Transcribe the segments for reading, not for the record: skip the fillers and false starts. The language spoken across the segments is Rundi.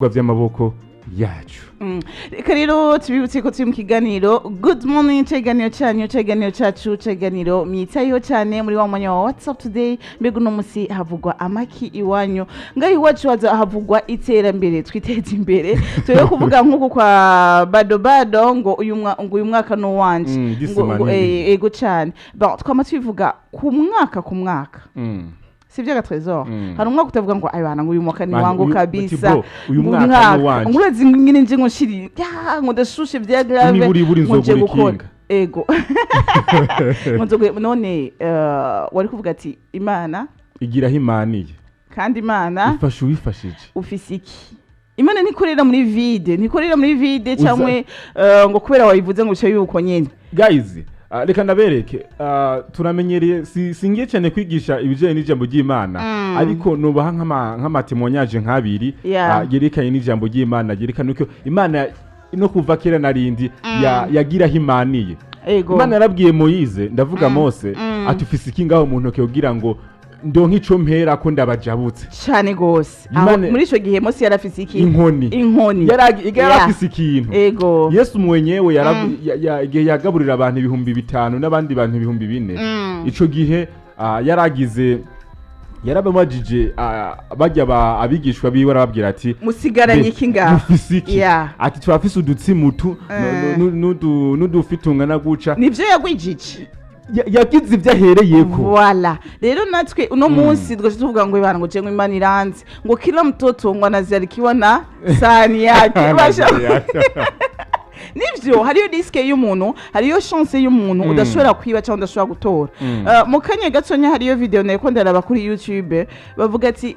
Vy'amaboko yacu. Reka rero tubibutse ko turi mu kiganiro Good Morning, ceganiro cyanyu, ceganiro cacu, ceganiro mwitayeho cyane muri wa mwanya wa What's Up Today. Mbega uno musi havugwa amaki iwanyu? Ngaho iwacu haza havugwa iterambere, twiteze imbere. Turi kuvuga nk'uku kwa bado bado ngo ngo uyu mwaka ni uwanje. This ngo man. Ego cyane. Bon, twama tubivuga ku mwaka ku mwaka, sivyo ga Trésor? Hari umwaka utavuga ngo ayibana, ngo uyu mwaka ni Man, wangu uti kabisa. bro, uyu ngo mwaka ni uwanje. Ngo urazi ngene nje ngo nshiri ya ngo ndashushe vya grave. Imiburiburi ngo nje nzogura gukora. ikinga. Ego, ngo nzogura. None wari kuvuga ati Imana igiraho imaniye. Kandi Imana ifasha uwifashije. Ufise iki? Imana ntikorera muri vide, ntikorera muri vide cyangwa ngo kubera wabivuze ngo uce yuko nyene. Guys, reka ndabereke, turamenyereye, singiye cyane kwigisha ibijyanye n'ijambo ry'Imana, ariko nubaha nk'ama témoignages nk'abiri yerekanye n'ijambo ry'Imana, yerekana uko Imana no kuva kera narindi yagiraho imaniye. Imana yarabwiye Moyize, ndavuga Mose, ati: "Ufise iki ngaho mu ntoke kugira ngo ndonke ico mpera ko ndabajabutse?" Cane gose. Aho muri ico gihe Mose yarafise iki? Inkoni. Inkoni. Yarafise ikintu. Yesu mwenyewe igihe yagaburira abantu 5000 n'abandi bantu 4000, ico gihe yaragize, yarabamajije, bajya abigishwa biwe, arababwira ati: "Musigaranye iki ngaho?" "Mufise iki?" Ati: "Turafise udutsimutu n'udufi tungana guca." Nivyo yagwijije. Yagize ibyo ahereyeko. Voilà. Rero natwe uno munsi twaje tuvuga ngo ibana ngo jengo Imana iranze, ngo kila mtoto ngo anazalikiwa na sahani yake. Nivyo, hariyo risque y'umuntu, hariyo chance y'umuntu udashobora kwiba cyangwa udashobora gutora. Mu kanya gatonya hariyo video nariko ndaraba kuri YouTube, bavuga ati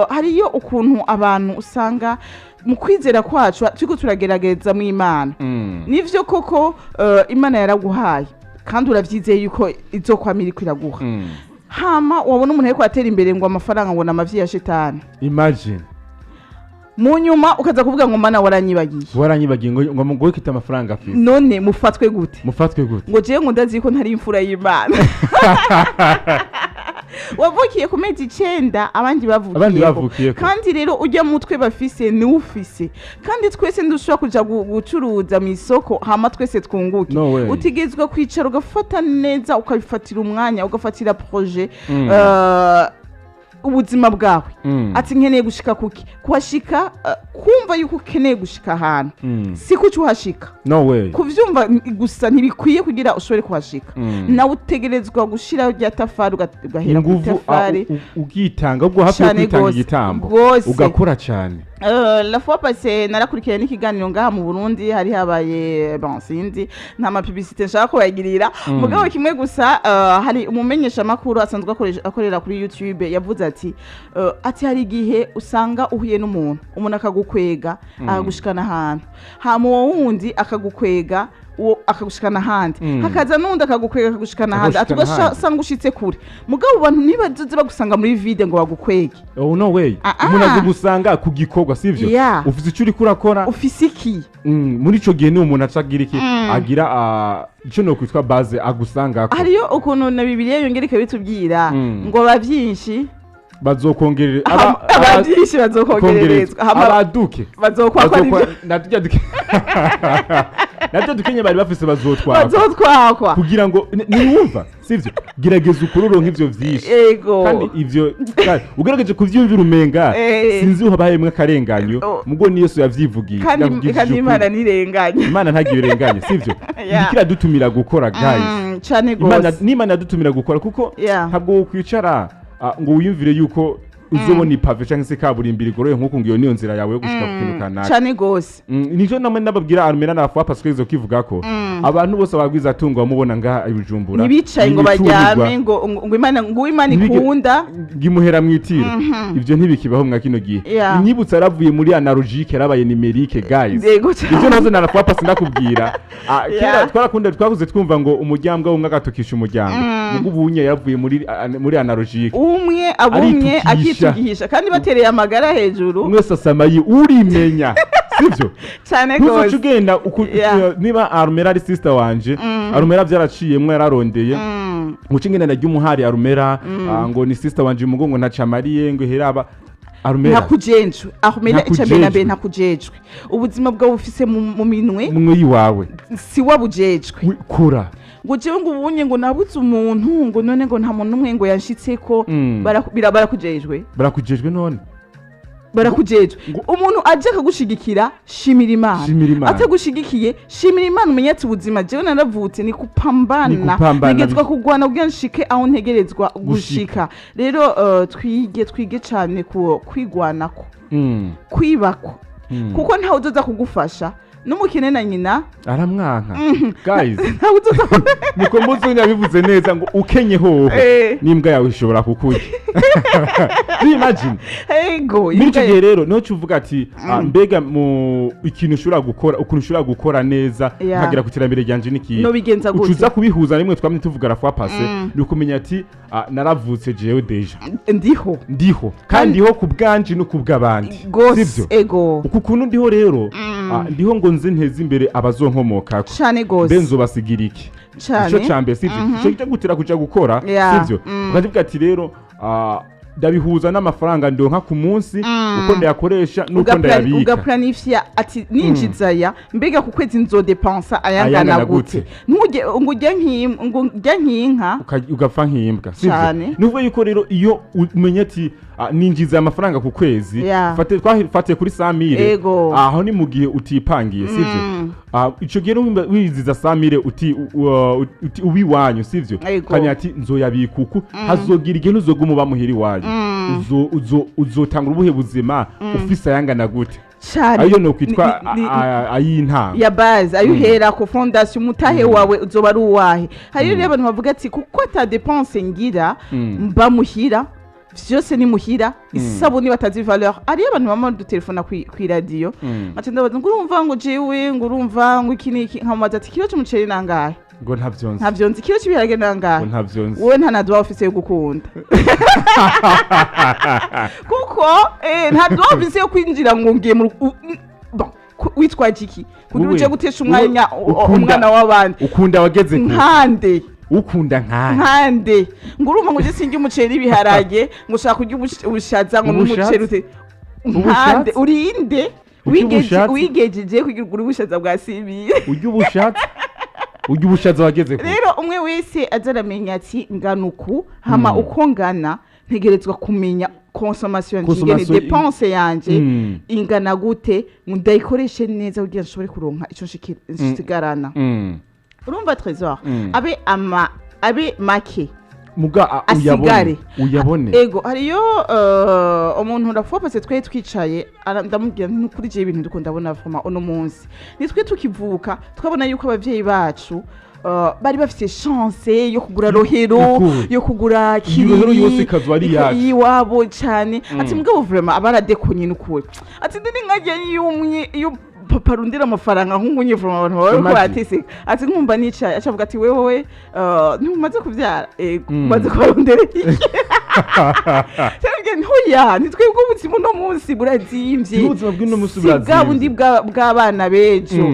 hariyo ukuntu abantu usanga mu kwizera kwacu turiko turagerageza mu Imana. Nivyo koko, Imana yaraguhaye kandi uravyizeye yuko izokwama iriko iraguha. Hama wabona umuntu ariko atera imbere, ngo amafaranga ngo ni amavyi ya shetani. Imagine. Mu nyuma ukaza kuvuga ngo: "Mana, waranyibagiye." Waranyibagiye, ngo mugoye kita amafaranga afise. None mufatwe gute? Mufatwe gute? Ngo jewe ngo ndazi ko ntari imfura y'Imana. Wavukiye ku mezi 9, abandi Abandi bavukiyeko. Bavukiyeko. Kandi rero ujya mutwe bafise niwe ufise, kandi twese ndushobora kuja gucuruza mu isoko hama twese twunguke. No way. Utegerezwa kwicara ugafata neza, ukabifatira umwanya, ugafatira projet ubuzima bwawe. Ati: "Nkeneye gushika kuki?" Kuhashika, kumva yuko ukeneye gushika ahantu, si kuki uhashika. No way. Kuvyumva gusa ntibikwiye kugira ushobore kuhashika. Nawe utegerezwa gushiraho rya tafari, ugahera ku inguvu, itafari. ukitanga ubwo hafi yo Cane kwitanga gose. igitambo. Gose. Ugakora cyane. La fois passée narakurikiranye n'ikiganiro ngaha mu Burundi, hari habaye, bon, sinzi, nta ma publicité nshaka kubagirira, mugabo kimwe gusa, hari umumenyesha makuru asanzwe akorera kuri YouTube yavuze ati ati hari igihe usanga uhuye n'umuntu, umuntu akagukwega akagushikana ahantu, hama uwo wundi akagukwega, uwo akagushikana ahandi, hakaza n'undi akagukwega akagushikana ahandi, ati Akagushikana ahandi. ugasanga ushitse kure. Mugabo abantu ntibazoze bagusanga muri vide ngo bagukwege. Oh, no way. Ah, ah. Umuntu azogusanga ku gikorwa, sivyo? Yeah. Ufise icyo uriko urakora. Ufise iki? Muri ico gihe ni umuntu aca agira iki, agira ico no kwitwa base agusangako. Hariyo ukuntu na Bibiliya yongera ikabitubwira ngo aba byinshi bazokongerera. Aba byinshi bazokongererezwa. Abaduke bazokwakwa n'ibyo. Natujya dukenye bari bafise bazotwakwa. Bazotwakwa. Kugira ngo niwumva sivyo, gerageza ukururo nk'ivyo vyinshi. Kandi ivyo kandi ugerageje kuvyumvira umenga sinzi habayemwo akarenganyo. Oh. Mugo ni Yesu yavyivugiye. Kandi Ndakubwije kandi ukuri. Imana ntirenganya. Imana ntagiye irenganye, sivyo? Iriko iradutumira gukora, guys. Cane Imana gose. n'Imana yadutumira gukora, kuko ntabwo wokwicara ngo wiyumvire yuko uzobona i pavé canke se kaburimbo igoroye nk'uku, ngo iyo niyo nzira yawe yo gushika ku kintu kanaka. Cane gose. Nico namwe nababwira arumera na fois parce que izo kivuga ko abantu bose abagwiza tungo bamubona ngaha i Bujumbura ntibicaye ngo n'imiturirwa, baryame ngo Imana, ngo Imana ikunda ngimuhera mwitiro. Ivyo ntibikibaho mwa kino gihe. Inyibutso yaravuye muri analogique, yarabaye numérique, guys. Ivyo nazo na fois passée ndakubwira. Kera twarakunda, twakuze twumva ngo umuryango umwe agatukisha umuryango, mugo ubunye yaravuye muri analogique. Umwe abumwe Aritukisha. Akitugisha kandi batereye amagara hejuru. Umwe sasamayi urimenya, sivyo? Cane ntuzoca gose. ugenda niba Arumera ari sister wanje, Arumera byaraciyemwo, yararondeye, nguca ingene narya umuhari Arumera, ngo ni sister wanje, umugongo ntacamariye ngo heraba. Arumera. Ntakujejwe, Armela. Icambere na mbere, Ntakujejwe. ntakujejwe. Ubuzima bwawe bufise mu minwe. Mwe yiwawe. Si wabujejwe. Kora. Ngo jewe ngo ubunye ngo nabuze umuntu, ngo none ngo nta muntu n'umwe ngo yanshitseko. Barakujejwe. Barakujejwe none. Barakujejwe. Umuntu aje akagushigikira, shimira Imana. Shimira Imana. Atagushigikiye, shimira Imana. Umenye ati ubuzima jewe naravutse ni Ni kupambana, kupambana. Ntegerezwa kugwana kugira nshike aho ntegerezwa gushika. Rero twige cane ku kwigwanako, kwibako, kuko ntawe uzoza kugufasha n'umukene na nyina. Aramwanka, guys. Ntawe uzoza. Niko muzi yabivuze neza ngo ukenye hoho n'imbwa yawe ishobora kukurya. Do you imagine? Ego. Muri icyo imbwa- gihe rero niho uvuga ati: "Ah, mbega mu ikintu ushobora gukora, ukuntu ushobora gukora neza nkagera ku iterambere ryanje n'ikintu Nobigenza gute? Ucuza kubihuza rimwe twamye tuvuga la fois passée, ni ukumenya ati: "Ah, naravutse jewe déjà." Ndiho. Ndiho kandi ndiho ku bwanje no ku bw'abandi. Gose. Sibyo? Ego. Uku kuntu ndiho rero, ndiho ngo nze nteze imbere abazonkomokako. Cane gose. Mbe nzobasigira iki? Cane. Ico ca mbere, sivyo? Ico kijya gutera kuja gukora, sivyo? Ukavuga ati rero, ndabihuza n'amafaranga ndonka ku munsi, uko ndayakoresha n'uko ndayabika. Ugaplanifya ati ninjiza aya, mbega ku kwezi nzodepensa ayangana Ayangana gute? gute? Ntujye ngo ujye ngo ujye nk'inka. Ugapfa nk'imbwa, sivyo? Cane. Ni ukuvuga yuko rero iyo umenye ati: "Ah, ninjiza amafaranga ku kwezi," twafatiye kuri 100 000. Aho ni mu gihe utipangiye, sivyo? Ah, ico gihe winjiza 100 000 uti ubiwanyu, sivyo? Kanya ati nzoyabika uku, hazogira igihe ntuzoguma uba muhira iwanyu. Uzotangura ubuhe buzima ufise ayangana gute? Cane. Ayo no kwitwa ay'intango. Ya base, ayo uhera ku fondation, umutahe wawe uzoba ari uwahe? Hariyo rero abantu bavuga ati kuko ata dépense ngira, mba muhira, vyose ni muhira, isabuni batazi valeur. Hariyo abantu bama dutelefona kw'iradiyo, ati ndabaza ngo urumva ngo jewe ngo urumva ngo iki n'iki, nkamubaza ati ikiro c'umuceri nangahe? Ngo ntavyo nzi. Ntavyo nzi. Ikiro c'ibiharage nangahe? Ngo ntavyo nzi. Wowe nta na droit ufise yo gukunda, kuko nta droit ufise yo kwinjira ngo ngiye mu bon, witwaje iki kugira Wowe- uje gutesha umwanya wowe ukunda- umwana w'abandi? Ukunda wageze kure. Nkande? Ukunda nkande? Nkande? Ngo urumva ngo uje sinjya umuceri n'ibiharage, ngo ushaka kurya ubushaza ngo Ubushatsi? n'umuceri ute? Ubushatsi? Nkande? Urinde? Urya ubushatsi? Wigejeje kugira ugure ubushaza bwa simire? Urya ubushatsi, urya ubushaza wageze kure. Rero umwe wese aza aramenya ati ngana uku, hama uko ngana ntegerezwa kumenya consommation yanje ingene, Consommation dépense yanje ingana gute, ngo ndayikoreshe neza kugira nshobore kuronka ico nsigarana. Urumva, Trésor, abe ama abe make, muga asigare. uyabone, uyabone. Ego, hariyo umuntu ndapfopose twari twicaye, ndamubwira nti nukuri jewe ibintu ndiko ndabona vraiment uno munsi, nitwe tukivuka twabona yuko abavyeyi bacu bari bafite chance yo kugura Rohero, Ukuri. yo kugura Iyo Rohero Kiriri, yose ikazuba ari iyacu. iwabo cane. Ati mugabo vraiment abaradekonye n'ukuri. Ati ndi nkajya yumye iyo papa arundira amafaranga nk'ungunye, vraiment abantu baba bariko Imagine. barateseka. Ati nkumva nicaye, acavuga ati wewe ntumaze kuvyara? Ego. Umaze kubarondera iki? Cyangwa ntoya, ni twebwe ubuzima uno munsi burazimvye. Ubuzima bw'uno munsi Si bwa burazimvye. bundi bw'abana b'ejo.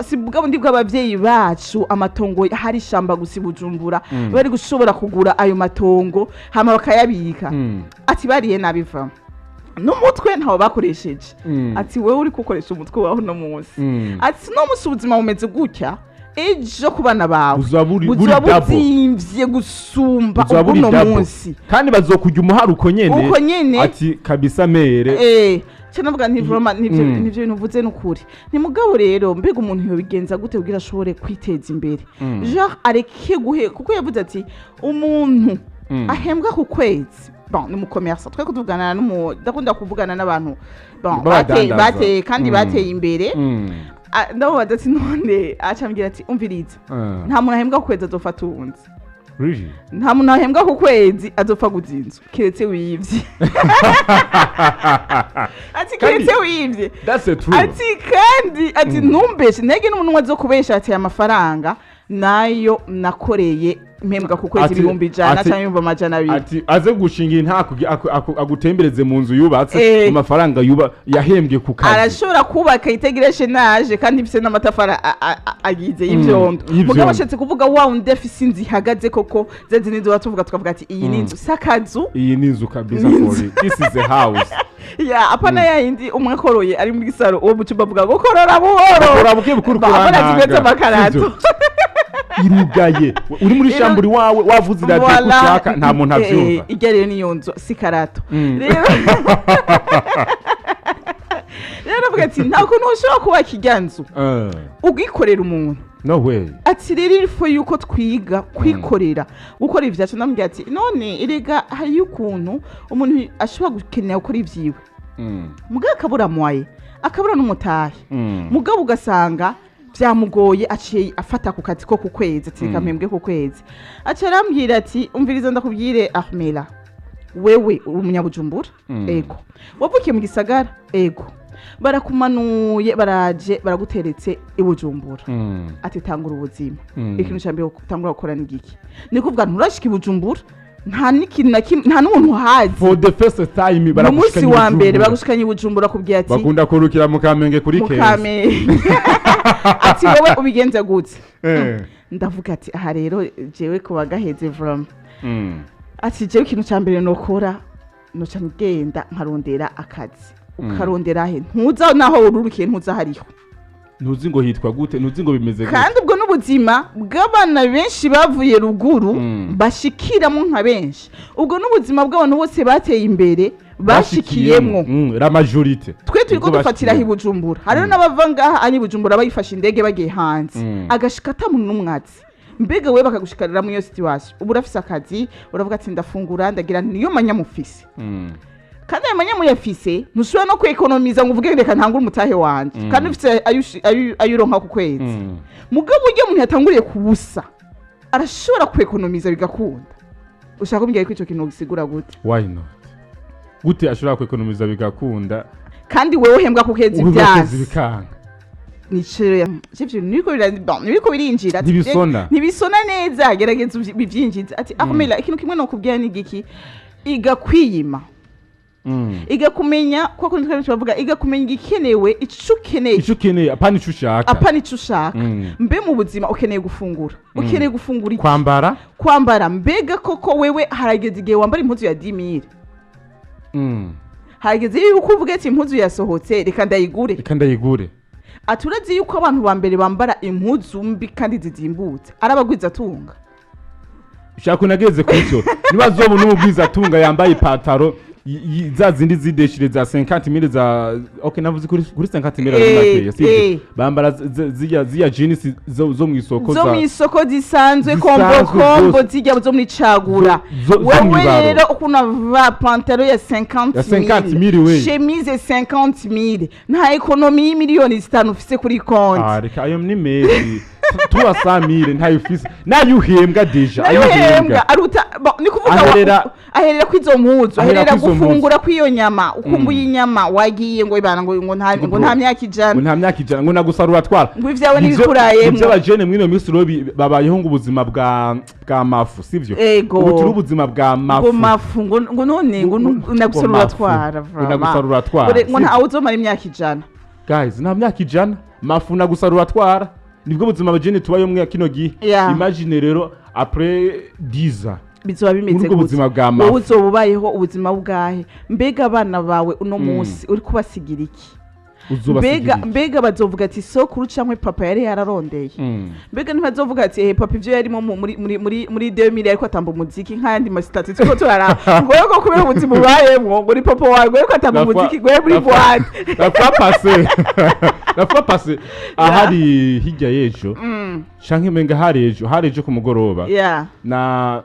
Si bwa bundi bw'abavyeyi bacu. Amatongo hari ishamba gusa i Bujumbura, bari gushobora kugura ayo matongo hama bakayabika. Ati bariye nabi, va n'umutwe ntawo bakoresheje. Ati wewe uri gukoresha umutwe wawe uno munsi. Ati no munsi ubuzima bumeze gutya, ejo ku bana bawe Buzoba buzoba buri double. buzimvye gusumba Buzoba buri ubuno double. munsi. Kandi bazokujya umuharuko nyene. Uko nyene. Ati kabisa mere. Cyo navuga nti vraiment nivyo, nivyo bintu uvuze n'ukuri. Ni mugabo rero mbega umuntu yobigenza gute kugira ashobore kwiteza imbere? Genre areke guhe, kuko yavuze ati umuntu ahembwa ku kwezi, bon, ni umucommerçant, twe kutuvugana n'umu, ndakunda kuvugana n'abantu, bon, B'abadandaza. bateye kandi bateye imbere. Ah, ndamubaza ati none, acambwira ati umviriza, nta muntu ahembwa ku kwezi azofata uwundi. Really? Nta muntu ahembwa ku kwezi azopfa guza inzu keretse wivye. Ati keretse wivye. That's the truth. Ati kandi ati ntumbeshe, ntege n'umuntu azo kubesha. Ati aya mafaranga nayo nakoreye. mpembwa ku kwezi 100,000 cyangwa 200,000. Ati aze gushinga inta agutembereze mu nzu yubatse mu mafaranga yuba yahembwe ku kazi. Arashobora kubaka itagira chaînage kandi ifise n'amatafari agize y'ivyondo. Y'ivyondo. Mugabo ashatse kuvuga wa wundi afise inzu ihagaze koko, za zindi nzu tuvuga, tukavuga ati iyi ni inzu, si akazu. Iyi ni inzu kabisa. Ni inzu. For it. This is a house. Ya, apana ya yindi umwe akoroye ari muri saro, uwo mu cyumba avuga ngo korora buhoro. Korora buke bukuru. Ba, abona kurantanga. zimwe z'amakarato. Sivyo? Irugaye, uri muri chambre iwawe, wavuze iradiyo ko Voilà. ushaka, nta muntu avyumva. Irya rero niyo nzu, si karato. Rero avuga ati nta kuntu ushobora kubaka irya nzu ugikorera umuntu. No way. Ati rero il faut yuko twiga kwikorera, gukora ivyacu. Ndamubwira ati none erega hariyo ukuntu umuntu ashobora gukenera gukora ivyiwe, mugabo akabura moyen, akabura n'umutahe, mugabo ugasanga byamugoye, aciye afata ku kazi ko ku kwezi, ati reka mpembwe ku kwezi. Aca arambwira ati umviriza ndakubwire Ahmela, wewe uri umunyabujumbura, ego, wavukiye mu gisagara, ego, barakumanuye, baraje baraguteretse i Bujumbura, ati tangura ubuzima. Ikintu cya mbere utangura gukora ni giki? Ni kuvuga nturashika i Bujumbura, nta n'ikintu na kimwe, nta n'umuntu uhazi. For the first time Mu munsi baragushikanye wa mbere Bujumbura. bagushikanye i Bujumbura, kubwira ati Bakunda kurukira mu Kamenge kuri keza. Mukamenge, ati wowe ubigenza gute? Ndavuga ati aha rero jewe kuba gaheze vraiment. Ati jewe ikintu cya mbere nokora, noca ngenda nkarondera akazi. Ukarondera he? Ntuza naho ururukiye, ntuza hariho. Ntuzi ngo hitwa gute, ntuzi ngo bimeze gute. Kandi ubwo n'ubuzima bw'abana benshi bavuye ruguru bashikiramo nka benshi, ubwo n'ubuzima bw'abantu bose bateye imbere bashikiyemwo. La majorité. Twe turiko Ubwo dufatira aho i bashikiyemwo. Bujumbura, hariho n'abava ngaha ari i Bujumbura bayifashe indege bagiye hanze, agashika ata muntu n'umwatsi. Mbega we bakagushikarira muri iyo situation, ubu urafise akazi, uravuga ati ndafungura, ndagira, niyo manyamufise. Kandi ayo manyamuyafise, ntushobora no kwekonomiza ngo uvuge reka ntangure umutahe wanje, kandi ufise ayo uronka ku kwezi. Mugabo urya umuntu yatanguriye ku busa arashobora kwekonomiza bigakunda. Ushaka kumbwira ko ico kintu gisigura gute? Why not? Gute ashobora kwekonomiza bigakunda? Kandi wewe uhembwa ku kwezi Uhembwa ku kwezi byanse. Bikanga. Nicero ivyo nibiko nibiko birinjira. Ati, Ntibisona. Ntibisona neza, gerageza bivyinjize. Ati Ahmela, ikintu kimwe nokubwira ni igiki? Iga kwiyima, iga kumenya kwa kundi twari tubavuga, iga kumenya igikenewe, ico ukeneye. Ico ukeneye, apana ico ushaka. Apana ico ushaka. Mbe mu buzima ukeneye gufungura, ukeneye gufungura iki? Kwambara. Kwambara. Mbega koko wewe harageze igihe wambara impuzu ya 10 000? Harageze yuko uvuga ati impuzu yasohotse, reka ndayigure. Reka ndayigure. Ati urazi yuko abantu ba mbere bambara impuzu mbi kandi zizimbutse ari abagwizatunga. Ushaka unageze kuri cyo, niba zobona umugwizatunga yambaye ipataro za zindi zideshire za 50 mille za, okay, navuze kuri 50 mille ari makeya, sibyo? Bambara ziya jeans zo mu isoko. Zo za mu isoko zisanzwe. Zisanzwe Kombo kombo. rwose. Zijya zo muri cagura. Zo Wewe mw'ibaro. rero ukuntu ava pantaro ya 50 Ya 50 mille we. Chemise 50 mille, nta économie y'imiliyoni 5 ufise kuri konti. Ah, reka, ayo ni mezi tuwa 100 mille ntayo ufise, nayo uhembwa déjà. Nayo uhembwa aruta bon, ni kuvuga aherera kw'izo mpuzu. Aherera Aherera kw'izo mpuzu. gufungura kw'iyo nyama, ukumbuye inyama, wagiye ngo ibana ngo nta myaka Ngo 100. Nta myaka 100, ngo nagusarura twara. Ngo ivyawe ntibikurayemwo. Ivyo abajene mw'ino minsi rero babayeho ngo ubuzima bwa mafu, sivyo? Ego. Ubu turi ubuzima bwa mafu. Ngo mafu, ngo none ngo nagusarura mafu. twara. Ngo nagusarura twara, Ngo sivyo? ntawe uzomara imyaka 100. Guys, nta myaka 100, mafu nagusarura twara, nibwo buzima abajene tubayo mwe kino gihe. Imagine rero après 10 ans bizoba bimeze Muri ubwo gute? buzima bwa mafu. Wowe uzoba ubayeho ubuzima bwahe? Mbega abana bawe uno munsi uri kubasigira iki? Uzobasigira Mbega iki? mbega bazovuga ati sokuru canke papa yari yararondeye? Mbega ntibazovuga ati papa ivyo yarimo muri 2000 ariko atamba umuziki nk'ayandi ma statuts turiko turaraba, ngo ko kubera ubuzima ubayemwo, ngo ni papa wawe ngo ariko atamba umuziki, ngo muri boîte? La fois passée, la fois passée, ahari hirya y'ejo canke menga hari ejo, hari ejo ku mugoroba, na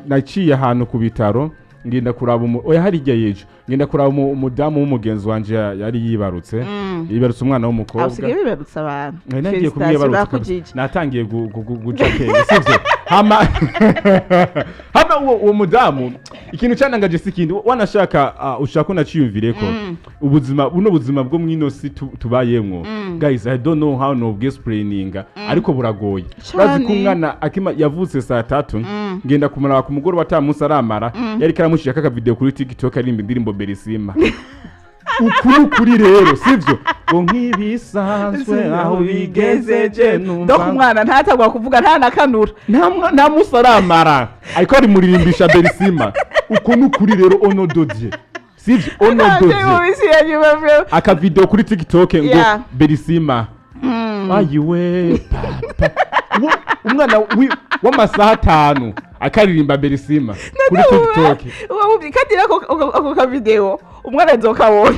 naciye ahantu ku bitaro ngenda kuraba oya, hari hirya y'ejo, ngenda kuraba umudamu w'umugenzi wanje yari yibarutse, yibarutse umwana w'umukobwa. Usigaye bibarutse abantu. Nari nagiye Félicitations, kumwibarutsa kabisa. bakujije. Natangiye guca kenge, sivyo? Hama uwo mudamu, ikintu cyanangaje si ikindi, wanashaka ushaka unaciyumvire ko ubuzima buno, buzima bwo mwino si tubayemwo, guys, I don't know how no explaininga, ariko buragoye. Urazi ko Cane. umwana akima yavutse saa 3. Ngenda kumuraba ku mugoroba ata munsi aramara, yari karamushirako akavideo kuri TikTok aririmba indirimbo Berisima. Ukuri ukuri rero sivyo, ngo nk'ibisanzwe aho bigeze je numva. Donc umwana ntatagwa kuvuga, nta nakanura. Nta munsi aramara ariko arimuririmbisha Berisima. Uko ni ukuri rero, ono dodie, sivyo, ono dodie. Akavideo kuri TikTok ngo Berisima ayiwe papa. Umwana w'amasaha 5 akaririmba Berisima kuri TikTok. Kandi rero ako kavideo umwana azokabona.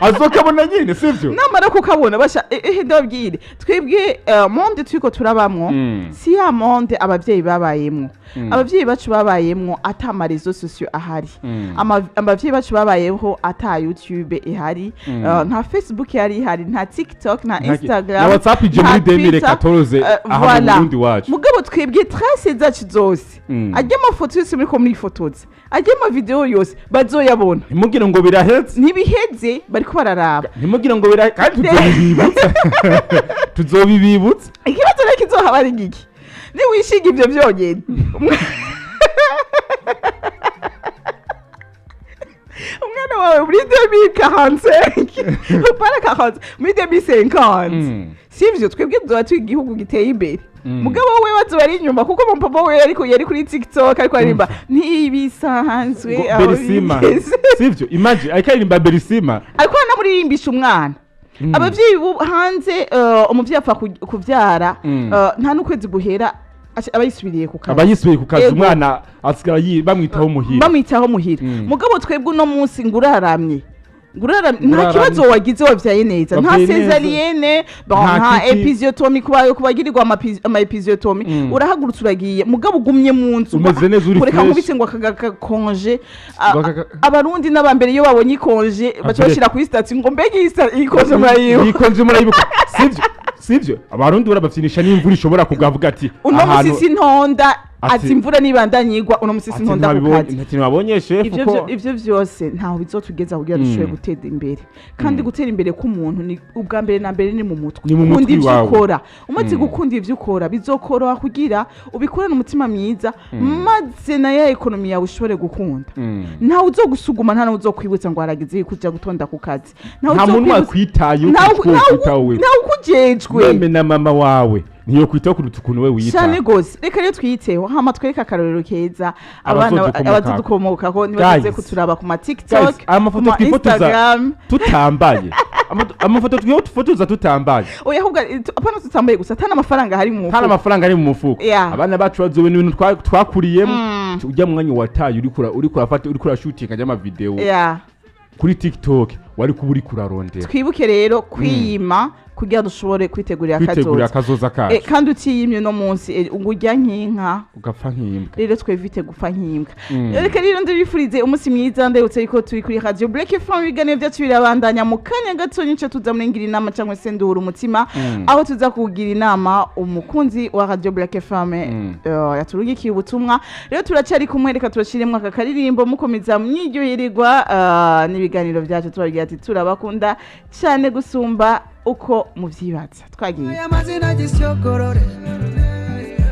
Azokabona nyine, sivyo? Namara kukabona basha, ndababwire, twebwe monde turiko turabamwo si ya monde abavyeyi babayemwo. Abavyeyi bacu babayemwo ata ma réseaux sociaux ahari. Abavyeyi bacu babayeho ata YouTube ihari, nta Facebook yari ihari, nta TikTok, nta Instagram, na WhatsApp ije nta muri Twitter. 2014 aha mu Voilà. Burundi wacu. Mugabo twebwe trace zacu zose, arya amafoto yose muriko murifotoza, arya amavideo yose bazoyabona. Ntimugire ngo birahetse. Ntibiheze, bariko bararaba. Ntimugire ngo birahetse, kandi tuzobibibutsa, tuzobibibutsa. Ikibazo rero kizohaba ari giki niwishinga ivyo vyonyene? Umwana wawe muri 2045, para 40, muri 2050, sivyo? Twebwe tuzoba turi igihugu giteye imbere, mugabo we bazoba ari inyuma, kuko mupapa we ariko yari kuri TikTok ariko aririmba ntibisanzwe Ngo aho Berisima. bigeze. Sivyo? Imagine ariko aririmba Berisima. Ariko anamuririmbisha umwana. Abavyeyi hanze, umuvyeyi apfa kuvyara, nta n'ukwezi guhera aba yisubiriye ku kazi. Aba yisubiye ku kazi. Ego. Umwana asigara bamwitaho muhira. Bamwitaho muhira. Mugabo twebwe uno munsi nguraramye, nguraramye, nta Nguraramye. kibazo wagize, wavyaye neza, nta Wavyaye neza. césarienne, bon, Nta nta kiki. épisiotomie kubagirirwa ama épisiotomie. Urahagurutse uragiye, mugabo ugumye mu nzu. Umeze neza, uri Kureka fresh. nkubitse ngo aka congé. Ngo aka- Abarundi n'abambere iyo babonye i congé baca Abire. bashira kuri statut ngo mbega iyi congé murayibuka? Iyi congé murayibuka, sivyo? Sivyo? Abarundi barabafyinisha n'imvura ishobora kugwa, avuga ati uno musi sintonda. Ati imvura nibandanyigwa uno musi ati sintonda ku kazi. Nta kintu babonye shefu Ivyo ko ivyo vyose ntaho bizotugeza kugira dushobore gutera imbere. Kandi gutera imbere k'umuntu ni ubwa mbere na mbere ni mu mutwe. Ni mu mutwe Kunda ivyo iwawe. ukora. Umaze gukunda ivyo ukora, bizokoroha kugira ubikorane umutima mwiza, maze na ya économie yawe ushobore gukunda. Ntawe uzogusuguma, nta nawe uzokwibutsa ngo harageze yuko uja gutonda ku kazi. Ntawe Nta muntu uzokwibutsa- wakwitaye uko ukwitaho wewe. Ntawe ukujejwe. Même na mama wawe niyo kwitaho kuruta ukuntu we wiyitaho. Cyane gose. Reka rero twiyiteho, hama twereke akarorero keza abana abazodukomokako. Abazodukomokako nibaze Guys. kuturaba ku ma TikTok, Guys, amafoto ku ma twifotoza Instagram. tutambaye. Amafoto twifotoza tutambaye. Oya, ahubwo apana tutambaye gusa, atana amafaranga hari mu Nta mufuko. n'amafaranga ari mu mufuko. Abana bacu bazobona ibintu twakuriyemo. Ujya mwanya wataye uriko urafata, uriko urashutinga ry'amavideo kuri TikTok, wari kuba uriko urarondera. Twibuke rero kwiyima kugira dushobore kwitegurira kwitegurira akazoza. akazoza kacu. Kandi utiyimye uno munsi, ngo urya nk'inka ugapfa nk'imbwa. Rero twevite gupfa nk'imbwa. Reka rero ndabifurize umunsi mwiza. Ndabutse yuko turi kuri Radio Black FM, ibiganiro byacu birabandanya. Mu kanya gato nico tuza muri ngira inama cyangwa se nduhura umutima, aho tuza kugira inama umukunzi wa Radio Black FM yaturugikiye ubutumwa. Rero turacyari kumwe, reka turashiremo aka karirimbo mukomeza mwiryohererwa n'ibiganiro byacu. Tubabwira ati turabakunda cyane gusumba uko muvyibaza. Twagiye. Aya mazina gisyokorore.